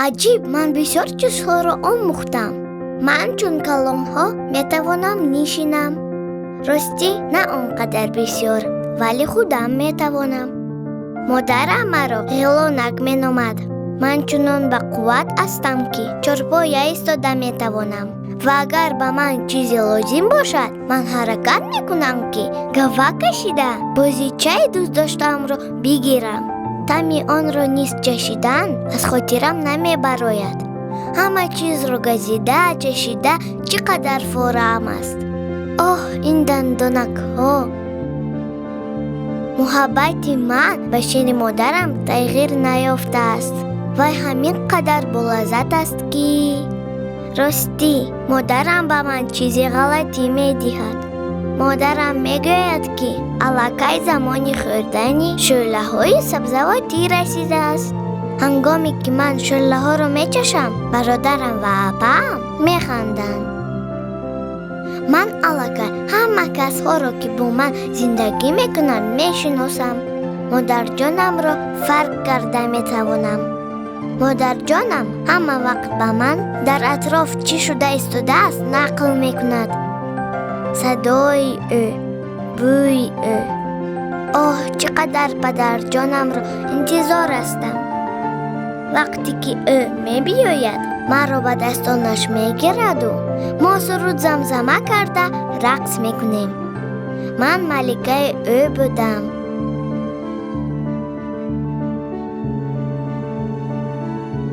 Аҷиб, ман бисёр чизҳоро омӯхтам. Ман чун калонҳо метавонам нишинам. Ростӣ, на он қадар бисёр, вале худам метавонам. Модарам маро ғелонак меномад. Ман чунон ба қувват ҳастам, ки чорпоя истода метавонам. Ва агар ба ман чизе лозим бошад, ман ҳаракат мекунам, ки гава кашида бозичаи дӯстдоштаамро бигирам. Таъми онро низ чашидан аз хотирам намебарояд. Ҳама чизро газида, чашида чӣ қадар фораҳам аст. Оҳ, ин дандонакҳо! Муҳаббати ман ба шири модарам тағйир наёфтааст. Вай ҳамин қадар болаззат аст, ки ростӣ, модарам ба ман чизи ғалатӣ медиҳад. Модарам мегӯяд, ки аллакай замони хӯрдани шӯлаҳои сабзавотӣ расидааст. Ҳангоме ки ман шӯлаҳоро мечашам, бародарам ва апаам механданд. Ман аллакай ҳама касҳоро, ки бо ман зиндагӣ мекунанд, мешиносам. Модарҷонамро фарқ карда метавонам. Модарҷонам ҳама вақт ба ман дар атроф чӣ шуда истодааст нақл мекунад. Садои ӯ, бӯи ӯ. Оҳ, чӣ қадар падарҷонамро интизор ҳастам. Вақте ки ӯ мебиёяд, маро ба дастонаш мегираду мо суруд замзама карда рақс мекунем. Ман маликаи ӯ будам.